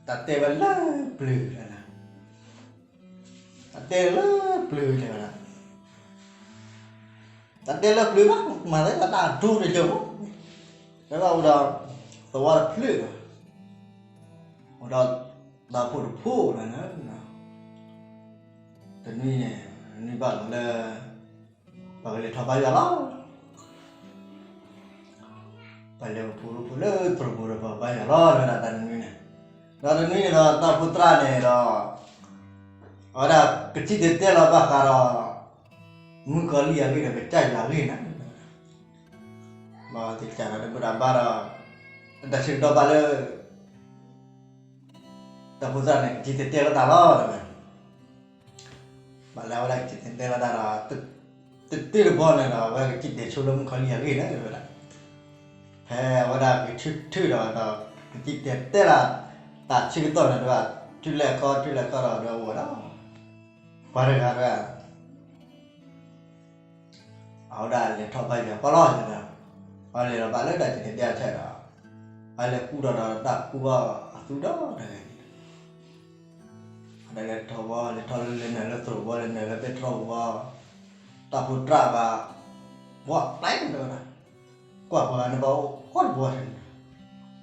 တၢ်တဲဝဲလၢပျၢၤလီၤ, တၢ်တဲလၢပျၢၤတဲဝဲဒၣ်, တၢ်တဲလၢပျၢၤဘၣ် မၤသးတၢ်ဒိတယိာ်, တဲဘၣ်အိၣ်ဒီး သဝီတဖျၢၣ်လီၤ, အိၣ်ဒီး တၢ်အိၣ်ဖှိၣ်တဖှိၣ်လီၤ, တနွံန့ၣ် နွံဘၣ်လီၤလၢ ပှၤကလဲၤထီၣ်ဘါယွၤလီၤ, ပှၤလဲၤအိၣ်ဖှိၣ်ရိဖှိၣ်လၢသရိာ်ပူၤဒီးပှၤဘါယွၤလီၤ တဲဝဲဒၣ်တၢ်တနွံန့ၣ်, ဒီးတနွံန့ၣ်ဒီးတၢ်အိၣ်ဖှိၣ်သရၣ်န့ၣ်ဒီး အဝဲဒၣ်ကစံၣ်တဲၤတဲလီၤဘၣ်ဃးဒီး မုၣ်ကီၤလံၢ်အဂ့ၢ်ဒီးကစၢ်ယွၤအဂ့ၢ်န့ၣ်, ဘၣ်သ့ၣ်ကစၢ်ဒီးတမုၢ်တဘါဒီး တၢ်ဆၢကတီၢ်ဘၣ်လၢ တၢ်အိၣ်ဖှိၣ်သရၣ်န့ၣ် ကစံၣ်တဲၤတဲလီၤတၢ်လီၤ တဲဝဲ, ဘၣ်လၢအဝဲဒၣ်ကစံၣ်တဲၤတဲလီၤတၢ်ဒီး တတုၤတဘီန့ၣ်ဒီး အဝဲကစံၣ်တဲၤဆိလၢမုၣ်ကီၤလံၢ်အဂ့ၢ်န့ၣ် တဲဝဲဒၣ်, ဖဲအဝဲဒၣ်ဂဲၤဆၢထၢၣ်ဒီး ဒီးကစံၣ်တဲၤတဲလီၤ တၢ်ဆၢကတီၢ်န့ၣ်ဒီး တုၤလဲၤခီတုၤလဲၤခီဒီး ဒီးအိၣ်ဝဲဒီး ပှၤတဂၤဒီး အဝဲဒၣ်လဲၤထီၣ်ဘါယွၤပှၢ်လီၤဒီး အဝဲလဲၤလီၤဘၣ်လၢတၢ်ကစံၣ်တဲၤတဲအဆၢဒီး အဝဲလဲၤကူဒီးဒီးတၢ်ကူဘၣ်အသူဒီတဂၤန့ၣ်, အဝဲဒၣ်လဲၤထီၣ်ဘီ လဲၤထီၣ်လၢလဲၤနုာ်လၢသရိာ်ဘီ လဲၤနုာ်လၢပဲတြီပူၤဘီ, တၢ်အိၣ်ဖှိၣ်သရၣ်ဘၣ် ဝဲပျဲန့ၣ်တဲဝဲဒၣ်, ကွၢ်ပှၤဂၤန့ၣ်ဘၣ်အိၣ်တဘီန့ၣ်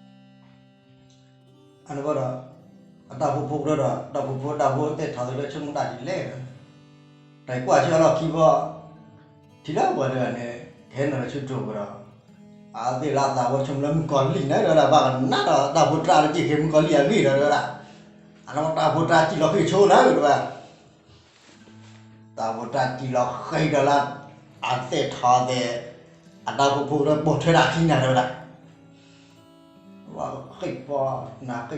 အန့ၣ်ဘၣ်ဒီး အတၢ်အိၣ်ဖှိၣ်ဖိကရၢဒီး တၢ်အိၣ်ဖှိၣ်ဖိတၢ်ဖိသ့ၣ်ထီၣ်သ့လၢဆိကမိၣ်တၢ်ဒ်လဲၣ်, တၢ်ကွၢ်ဆၢအလီၢ်ခံဘီ, ထံၣ်လၢပှၤတဂၤန့ၣ် ကဟဲနုာ်လီၤဆူသရိာ်ပူၤဒီး အသ့ၣ်လၢအသးဝဲဆိကမိၣ်လၢမုၣ်ကီၤလံၢ်န့ၣ် တဲဝဲဒၣ် ဘၣ်ကနၣ်ဒီးတၢ်အိၣ်ဖှိၣ်သရၣ်လၢက့ၤဃ့မုၣ်ကီၤလံၢ်အဂ့ၢ်ဒီး တဲဝဲဒၣ်, အန့ၣ်တၢ်အိၣ်ဖှိၣ်သရၣ်စံၣ်လီၤဃ့ၢ်ဆိန့ၣ် တဲဝဲ တၢ်အိၣ်ဖှိၣ်သရၣ်စံၣ်လီၤဃ့ၢ်ဒီးလၢ အသ့ၣ်ထီၣ်သ့, အတၢ်အိၣ်ဖှိၣ်ဖိဒီးပိာ်ထွဲတၢ်ခံနၤတဲဝဲဒၣ်, ဝဲဃ့ၢ်ပီ, နဃ့ၢ်ယဃ့ၢ်ဒီးလၢဃီဒီးလၢသရိာ်ပူၤဒီးပဲတြီဃီအိၣ်ဒီး, အလီၢ်ခံဒီးအမဲာ်ညါန့ၣ် ယဆိကမိၣ်ပဲတြီန့ၣ်ကအိၣ်ဒၣ်တဘ့ၣ်လၢကသုး, အလီၢ်ခံဒီးတဘ့ၣ်မဲာ်ညါတဘ့ၣ်ဂၤန့ၣ်, အန့ၣ်ဘၣ်တဲအသ့ၣ်ဃ့ၢ်ထီၣ်တ့ၢ်လီၤသးဒီးလၢအကျါန့ၣ်ဒီး မၤသးပှၢ်တဂၤဒီး အဝဲဒၣ်လီၤဃ့ၢ်ဝဲဒၣ်ချၢဝဲဒီး, အဝဲဒၣ်လီၤဃံၤဒီးပှၤဃ့ၢ်ယီၢ်ဃ့ၢ်ယီၢ်, ဃ့ၢ်ထီၣ်ဃ့ၢ်ယီၢ်ဒီး, အဝဲဒၣ်လဲၤတဒုဃ့ၢ်တၢ်ချၢဝဲ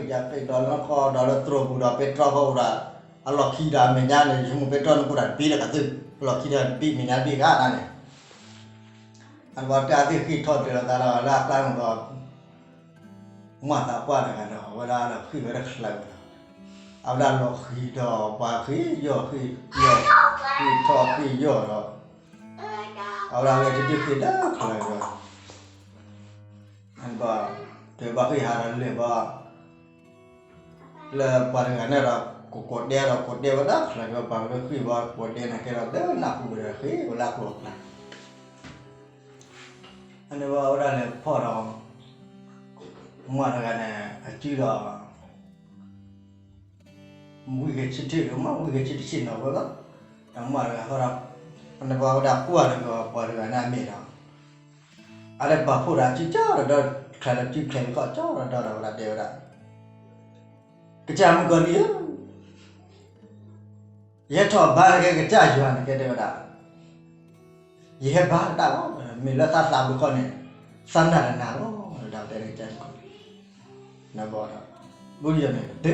ဒီး, အန့ၣ်ဘၣ်, တဲဘၣ်ဃ့ၢ်ဟးဒီးလဲၤဘၣ်, လၢပှၤတဂၤန့ၣ်ဒီး ကကိးဒဲဒီးကိးဒဲဝဲဒၣ်ချၢဝဲပှၤလၢဃ့ၢ်ဘၣ်ကိးဒဲန့ၣ်ကဲဒီး တနၢ်ဟူဝဲဒီးဃ့ၢ်ဝဲလၢကျိၤအကျါ အန့ၣ်ဘၣ်အဝဲဒၣ်လဲၤဖီၣ်ဒီး မါတဂၤန့ၣ် အစုဒီး ဝံၣ်ဂဲၤဆၢထၢၣ်ဒီး မ့ၢ်ဝံၣ်ဂဲၤဆၢထၢၣ်ဆ့ၣ်နီၤဝဲလီၤ. ဒီးမါတဂၤဃီဒီး အန့ၣ်ဘၣ်ဝဲဒၣ်ကွၢ်ဒီးပှၤတဂၤန့ၣ်အမဲာ်ဒီး အလဲၤပာ်ဖှိၣ်ဒီးအစုကၠီဒီးဒီ ချဲးလၢစုချဲးလၢခီၣ်ကၠီဒီးဒီးဝဲဒၣ်တဲဝဲဒၣ် ကစၢ်မုၣ်ကီၤလံၢ်ဧၢ ယဟဲထီၣ်ဘါနကဲကစၢ်ယွၤနကဲတဲဝဲဒၣ် ယဟဲဘါကတၢ်လီၤ. မ့ၢ်လၢသးသးဘုခီန့ၣ် သးနာ်တနာ်လီၤ ဒၣ်တဲန့ၣ်ကစၢ်မုၣ်ကီၤလံၢ် နဘီဒီး ဘုယီၤန့ၣ် တ